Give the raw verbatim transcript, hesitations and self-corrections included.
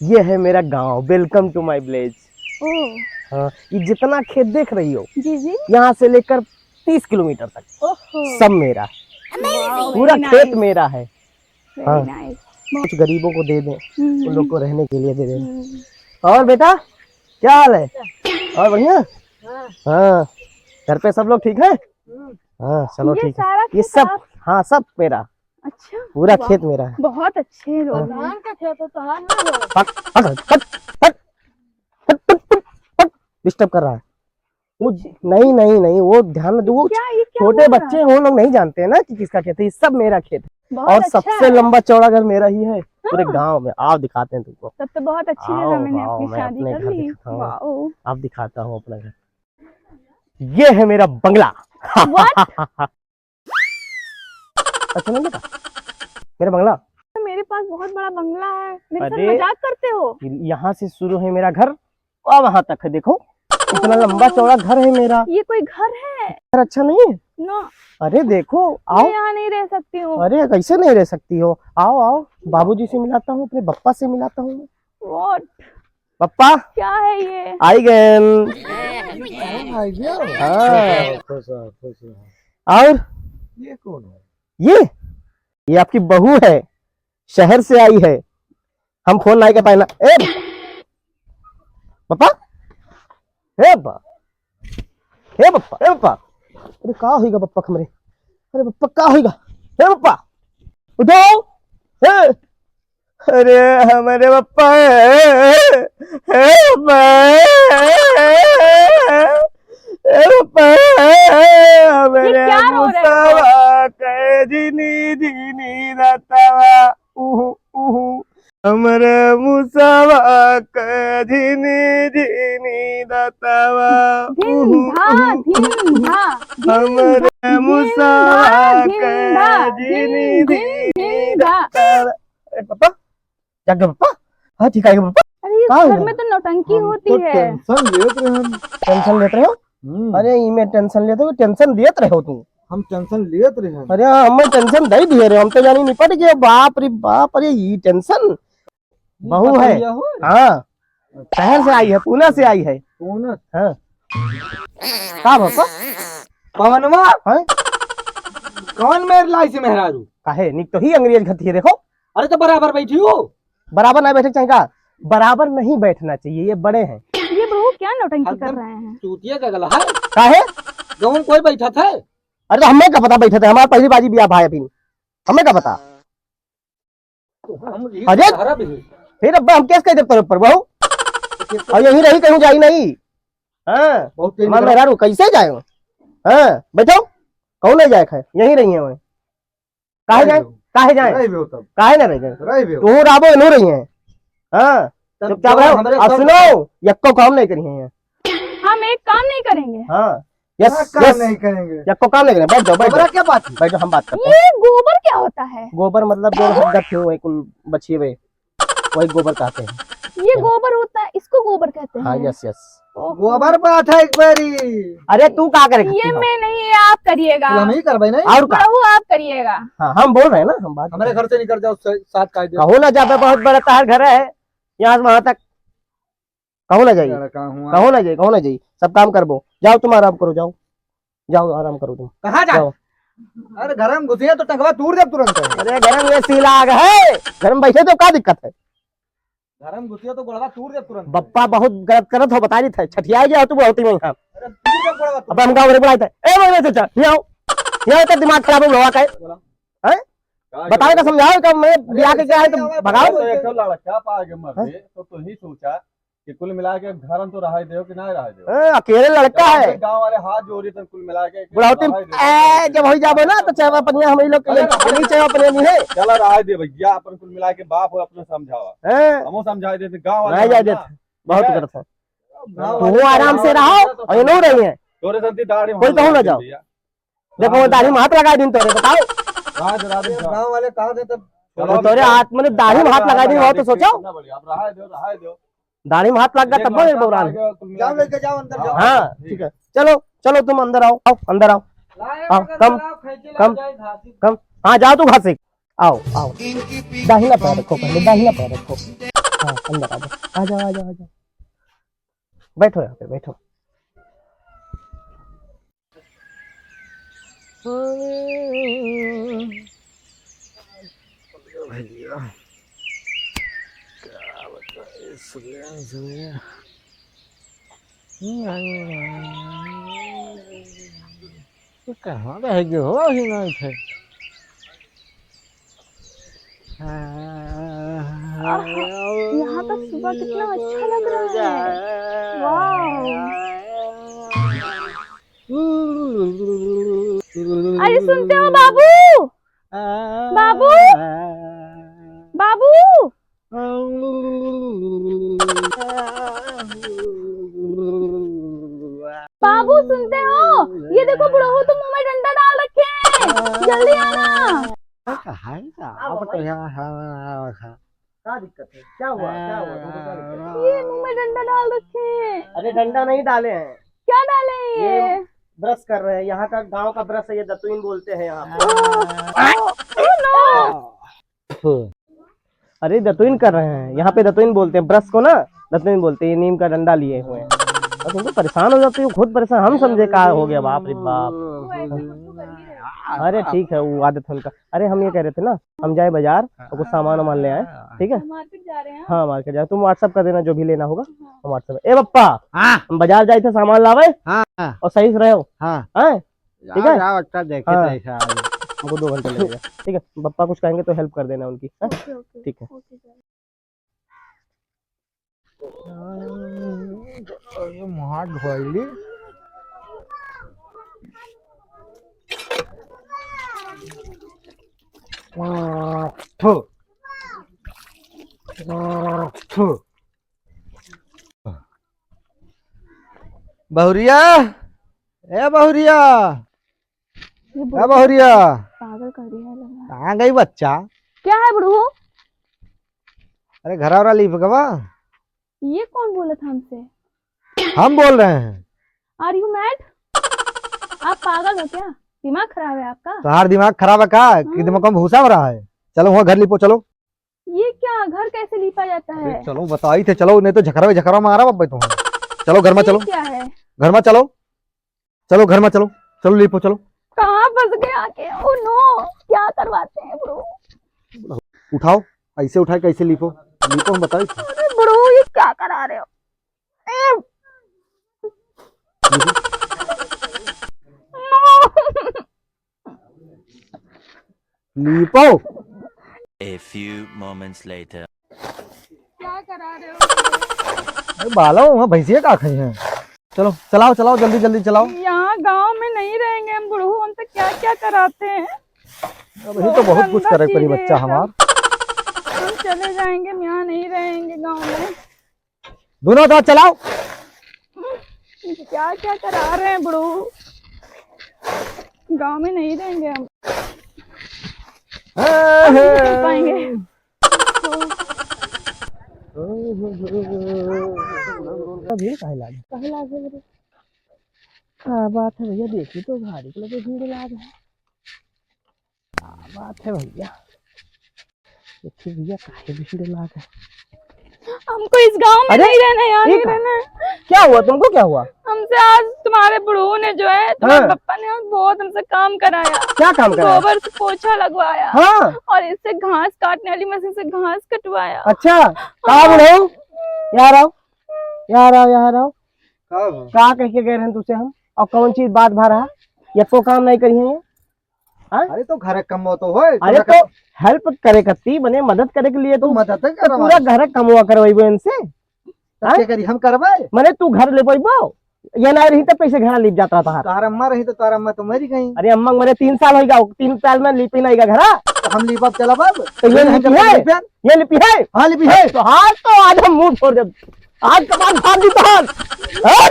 ये है मेरा गांव, welcome to my village। ओह। हाँ, ये जितना खेत देख रही हो, जी, जी। यहाँ से लेकर तीस किलोमीटर तक ओहो। सब मेरा। Wow, पूरा very खेत nice। मेरा है। Very हाँ। Nice। कुछ गरीबों को दे दें, हम्म। उन लोग को रहने के लिए दे दें। हम्म। और बेटा, क्या हाल है? और बढ़िया? हाँ। हाँ, घर पे सब लोग ठीक है? हम्म। हाँ, चलो ये ठीक है। सारा ये खेत सब, आप हाँ, सब मेरा। अच्छा, पूरा वाह। खेत मेरा है। बहुत अच्छे लोग हाँ। हैं। धान का खेत हो, तो धान ना हो। हट, हट, हट, हट। हट, हट, हट, हट। Disturb कर रहा है। वो, नहीं, नहीं, नहीं, वो ध्यान दो, वो क्या, ये क्या छोटे बोल रहा बच्चे है? हैं, वो लोग नहीं जानते हैं ना कि किसका खेत है, ये सब मेरा खेत है। बहुत और अच्छा सबसे है। लंबा चौड़ा घर मेरा ही है पूरे हाँ। गांव में। आओ, दिखाते हैं तुमको। तब तो बहुत अच्छी आओ, जगह मैंने आओ, अपनी मैं शादी अपने कर घर ली। दिखाता हूँ। वाओ। आप दिखाता हूँ अपना घर। ये है मेरा बंगला। What? अच्छा, नहीं देखा मेरा बंगला? मेरे पास बहुत बड़ा बंगला है, मेरे साथ अरे, मजाक करते हो? यहाँ से शुरू है मेरा घर और वहां तक है, देखो, इतना ओह। लंबा चौड़ा घर है मेरा। ये कोई घर है? घर अच्छा नहीं है? No। अरे देखो, आओ। मैं यहाँ नहीं रह सकती हूँ। अरे, कैसे नहीं रह सकती हो? आओ, आओ, बाबूजी से मिलाता हूँ, अपने पप्पा से मिलाता हूँ। What? पप्पा, क्या है ये? आई गए। कौन आ गया? हाँ। खुश रहो, खुश रहो। और? ये कौन है? ये? ये आपकी बहू है, शहर से आई है। हम फोन नहीं कर पाए ना। ए पप्पा, ए पप्पा, ए पप्पा, ए पप्पा। अरे का होइगा पप्पा हमरे? अरे पप्पा का होइगा? ए पप्पा, उठो। ए, अरे हमरे पप्पा, ए पप्पा, ए पप्पा, ये हमरे क्या रो रहे हो? मुसवा के झिनी झिनी रतवा। उहु, उहु। हमरे मुसवा के झिनी झिनी रतवा। धिन उहु, धा, उहु, धिन उहु। धा, धिन हमरे धा, मुसवा धिन के धा, झिनी धिन, धिन, झिनी धिन धा। रतवा। ए, पापा, जाग गए पापा? हाँ, ठीक है पापा। अरे, इस का घर हुआ? में तो नौटंकी हम होती तो है। Tension लेत रहे हम। Tension लेत रहे हो? हम्म। अरे, ई में tension लेत हो, tension देत रहे हो तू। हम tension लेत रहे हैं। अरे, हाँ, हमें tension दे दिए रे, हम तो जानी निपट गए। बाप रे बाप, अरे, ई tension। ये बहू है। पतोहिया हो? हाँ, शहर से आई है, पूना से आई है। पूना? हाँ। का भपा? पवनवा? हाँ? कौन मेर लाई से मेहरारू? काहे? निक तो ही अंग्रेज घती है, देखो। अरे तो बराबर बैठी हो। बराबर ना बैठे के चाही का? बराबर नहीं बैठना चाहिए, ये बड़े हैं। ये बहू क्या नौटंकी कर एकदम रहे हैं? चूतिया का गला है। काहे? गाँव में कोई बैठा था? अरे तो हमें का पता बैठा था, हमारा पहली बाजी बिया भाई अभी, हमें का पता? हम यही अरे! कह रहा भी। फिर अब हम केस कह देब तोरे ऊपर बहू? तो केस और यहीं रही, कहूँ जाई नहीं। हाँ, बहुत तेज हमार निकला। मेहरारू कैसे जाए? हाँ, बैठो, कहूँ नहीं जाए खाए, यहीं रही है वहीं। काहे रह जाए? जाओ। काहे जाए? रह भी हो तब। काहे ना रह जाए? रह भी हो। तू राबो इन्हों रही है। हाँ, तब चुपचाप जो रहो। हमरे और सब सुनो, यक्को काम नहीं करी है। हम एक काम नहीं करेंगे। हाँ, यस, क्या काम यस। नहीं करेंगे? यक्को काम नहीं करेंगे। बैठ जाओ, बैठ हमारा जाओ। क्या बात है? बैठ जाओ, हम बात करते हैं। ये गोबर क्या होता है? गोबर मतलब जो हम गए थे, वही कुल बचिए हुए, वही गोबर कहते हैं। ये गोबर होता है, इसको गोबर कहते हैं? हाँ, यस, यस। ओहो। गोबर बात है एक बारी। अरे, तू का करे ये खाती हो? मैं नहीं, ये आप करिएगा। तू हम ही करबे नहीं? और का? बहू, आप करिएगा। हाँ, हम बोल रहे हैं ना, हम बात हमारे कर घर से निकल जाओ, स-, साथ कायदे। कहो ना जाबे, बहुत बड़ा तहार घर है, यहाँ से वहाँ तक। कहो ना जाई? लड़का हुआ। कहो ना जाई, कहो ना जाई? सब काम करबो। जाओ, तुम आराम करो, जाओ। जाओ, आराम करो तुम। कहाँ जाए? जाओ। अरे, घर में घुसिया तो टंगवा तूर दे तुरंत। अरे, घर में AC लाग है, घर में बैठे तो का दिक्कत है? घर में घुसिया तो गोड़वा तूर दे तुरंत। बप्पा बहुत गलत करत हो, बता रही थे, छठिया गया तू बहुत ही महंगा। अरे, तूर दे गोड़वा तू। अब हम गाँव में बुलाए थे, ए, बोले चाचा, यहाँ आओ, यहाँ आओ, तो दिमाग खराब हो गया का है? बोला। हैं? का बताओ, का समझाओ, का मैं अरे, ब्याह के ऐसे क्या है, नहीं तो आवे, भगाओ। तो एक ठो लड़का पा के मर हाँ? गए, तो तू ही सोचा कि कुल मिला के घर में तो रहाई देव कि ना रहाई देव? ए, अकेले लड़का है। गाँव वाले हाथ जोड़ी तन कुल मिला के कि बुढ़ौती, रहाई देव। ए, जब होई जाबो ना, तो चाय पनिया हम ही लोग के अरे, लिए, नहीं चाय पनिया नहीं है। चला रहाई दे भैया, अपन कुल मिला के बाप हो, अपने समझावा। हैं? हमो समझाई देते, गाँव वाले रह जाए ना। देते, बहुत ठीक है? गलत है। गाँव तू वाले आराम से समझावा, रहो, तो और ये नहीं रही है। तोरे संती दाढ़ी कोई मार कहूँ ना लगा जाओ। भैया। देखो, वो दाढ़ी में हाथ लगा दिन तोरे, बताओ। राज, राज, अरे, राज। गाँव वाले कहा थे तब। वो तोरे हाथ में दाढ़ी में हाथ लगा दिन, वो तो सोचो। कितना बढ़िया। अब रहा दो, रहा दो। दाढ़ी में हाथ लग गया तब एक बार बोल रहा है। जाओ, लेके जाओ, अंदर जाओ। हाँ, ठीक है। चलो, चलो, तुम अंदर आओ, आओ, अंदर आओ। लाओ, आओ, अंदर कम, लाओ, खींच लो, कम, जाए घासी। कम। हाँ, जाओ तू घासी। आओ, आओ। दाहिना पैर रखो पहले, दाहिना पैर रखो। हाँ, अंदर आ जाओ, आ जाओ, आ जाओ, आ जाओ। बैठो यहाँ पे, बैठो। भैया, क्या बताए, सुबह, सुबह। ये कहाँ रह गए हो, ही नहीं थे। आह, यहाँ का सुबह कितना अच्छा लग रहा है। वाह। अरे सुनते हो बाबू? बाबू? बाबू? बाबू सुनते हो? ये देखो बुढ़ऊ, तुम मुंह में डंडा डाल रखे हैं, जल्दी आना। कहाँ है? हाँ, आप बाबा। तो यहाँ, हाँ, हाँ, हाँ। क्या दिक्कत है? क्या हुआ? क्या हुआ? तुमको क्या दिक्कत है? ये मुंह में डंडा डाल रखे हैं। अरे डंडा नहीं डाले हैं। क्या डाले हैं ये? ये ब्रश कर रहे हैं। यहाँ का गांव का ब्रश है, ये दतुइन बोलते हैं यहाँ पे। Oh, oh, oh no! अरे दतुइन कर रहे हैं, यहाँ पे दतुइन बोलते हैं, ब्रश को ना दतुइन बोलते हैं, ये नीम का डंडा लिए हुए हैं। और तुम तो परेशान हो जाते हो, खुद परेशान, हम समझे का हो गया, बाप रे बाप। वो ऐसे खुद को कर ही रहे हैं। अरे ठीक है, वो आदत है उनका। अरे हम ये कह रहे थे ना, हम जाए बाजार और कुछ सामान वामान ले आए, ठीक है? मार्केट जा रहे हैं। हाँ मार्केट जाए, तुम WhatsApp कर देना जो भी लेना होगा। हाँ। हम WhatsApp, ए पप्पा, हाँ। हम बाजार जाए थे सामान लावे। हाँ। और सही से रहो। हाँ। हैं? ठीक है? जाओ, अच्छा देखे हाँ। तो ऐसा आगे। हमको दो घंटे लगेगा। ठीक है, पप्पा कुछ कहेंगे तो help कर देना उनकी, हैं? OK, OK, ठीक है। OK, sir। ये मुँह हाथ धोइली। थू। थू। बहुरिया, ए बहुरिया, ये ए बहुरिया। पागल कर दिया है लग रहा है। कहाँ गई बच्चा? क्या है बुढ़ऊ? अरे घरा वरा लीप गवा। ये कौन बोला था हमसे? हम बोल रहे हैं। Are you mad? आप पागल हो क्या? दिमाग खराब है आपका? तुम्हारा दिमाग खराब है का? कि हाँ। दिमाग में भूसा भरा है? चलो वहाँ घर लीपो, चलो। ये क्या, घर कैसे लीपा जाता अरे है? चलो बताई थे, चलो, नहीं तो झखरा झखरा मारा बाबा तुम्हें। चलो घर में ये चलो। क्या है? घर में चलो, चलो घर में चलो, चलो लीपो चलो। कहाँ फंस गए आके? Oh no, क्या करवाते हैं ब्रो? उठाओ, ऐसे उठाए कैसे लीपो? लीपो हम बताई थे। अरे ब्रो, ये क्या करा रहे हो? ए! लीपो। A few moments later. क्या करा रहे हो? अरे बालो, वहाँ भैंसिया का खाई हैं? चलो, चलाओ, चलाओ, जल्दी, जल्दी चलाओ। यहाँ गांव में नहीं रहेंगे हम बुढ़ऊ, हमसे क्या क्या कराते हैं। अब ये तो बहुत कुछ गंदा करे पड़ी चीजें बच्चा हैं सब। हमार। हम चले जाएंगे, हम यहाँ नहीं रहेंगे गांव में। दोनों हाथ चलाओ। क्या क्या करा रहे हैं ब्रो, गांव में नहीं रहेंगे हम। हाँ, हम नहीं चल हाँ। पाएंगे। भीड़ काहे लागे? काहे लागे रे? का बात है भैया, देखी तो गाड़ी के लगे भीड़ लागे है। का बात है भैया? देखिए भैया, काहे भीड़ लाग है। हमको इस गांव में अरे, नहीं रहना, यहाँ ये नहीं का? रहना है। क्या हुआ तुमको, क्या हुआ? हमसे आज तुम्हारे बुढ़ऊ ने जो है, तुम्हारे हाँ। पप्पा ने बहुत हमसे काम कराया। क्या काम कराया? गोबर से पोछा लगवाया। हाँ। और इससे घास काटने वाली मशीन से घास कटवाया। अच्छा, का हाँ। बुढ़ऊ? यहाँ आओ, यहाँ आओ, यहाँ आओ। का हो? का कह के गए रहन तुझसे हम? और कौन चीज बात भा रहा? एको काम नहीं करी है। हाँ? अरे तो घर क कमवा तो होय, अरे तोरा तो का help करे कत्ती, मने मदद करे के लिए तो तू मदद करवा। पूरा घर क कमवा करवाइबो इनसे। तब हाँ? क्या करी, हम करवाए? मने तू घर ले पाइबो, ये ना रही तो पैसे घरा लीप जात रहा था। तार अम्मा रही तो तार अम्मा तो मरी गई। अरे अम्मा मरे तीन साल होइगा, तीन साल में लीपी नहीं गा घरा। तो हम लीपब चला बाब। तो ये हम लीपी चला है? लीपे? ये लिपि है? हाँ, लिपि है। तो हाल तो आज हम मुंह फोड़ देब। आज कपार फाड़ दी तो हाल। हाँ?